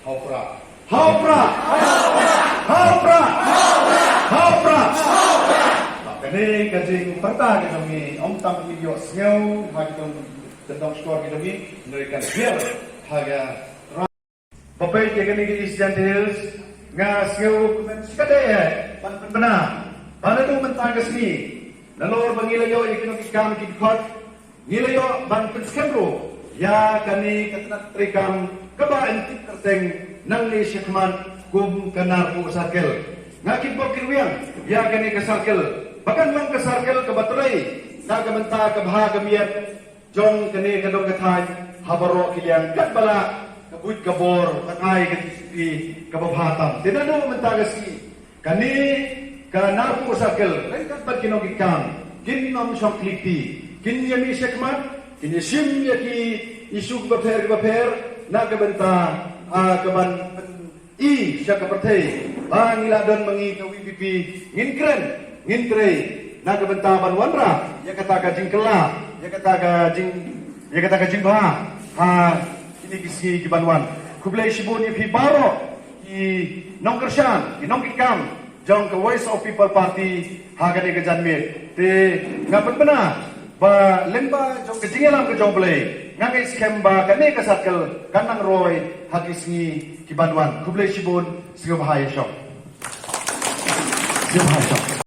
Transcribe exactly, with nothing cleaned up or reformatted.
Hapra. Hapra. Hapra. Hapra. Kane ka jingpyrta ka jong ngi, ym tang ngi ïohsngew ha ki jong, ka jong shkor ka jong ngi, hynrei kan hiar ha ka ba peit ïa kane ka East Jaintia Hills, nga sngew kumne shikatdei ban pynbna ba naduh mynta ka sngi, nalor ba ngi la ïoh ïa kine ki kam ki dkhot, ngi la ïoh ban pynskhem ruh ïa kane ka tnat treikam kaba yn tip kyrteng nangne shakhmat kum ka Narpuh Circle. Nga kitbok kitrwiang ïa kane ka circle ba kan long ka circle kaba trei na ka bynta ka bha ka miat jong kane ka dong ka thaiñ ha baroh ki liang, katba lah ka buit ka bor, ka ai ka jingshakri kaba bha tam. Te naduh mynta ka sngi, kane ka Narpuh Circle ryngkat bad ki nongkitkam kin ym shong khlieh kti, kin ïa mih shakhmat, kin ïa shim ïa ki issue kiba pher kiba pher na ka bynta, ah, ka ban pyn- i sha ka pyrthei ba ngi la don ma ngi ka VPP, ngin kren, ngin trei na ka bynta ban wanrah ïa kata ka jingkylla, ïa kata ka jing, ïa kata ka jingbha ha kine ki sngi ki ban wan. Khublei shibun ïa phi baroh ki nongkyrshan, ki nongkitkam jong ka Voice of People Party ha kane ka janmiet. Te nga pynbna ba lyngba jong ka jingïalam ka jong U Blei, nga ngeit skhem ba kane ka circle kan nang roi ha ki sngi ki ban wan. Khublei shibun, sngewbha ïa shong. Sngewbha ïa shong.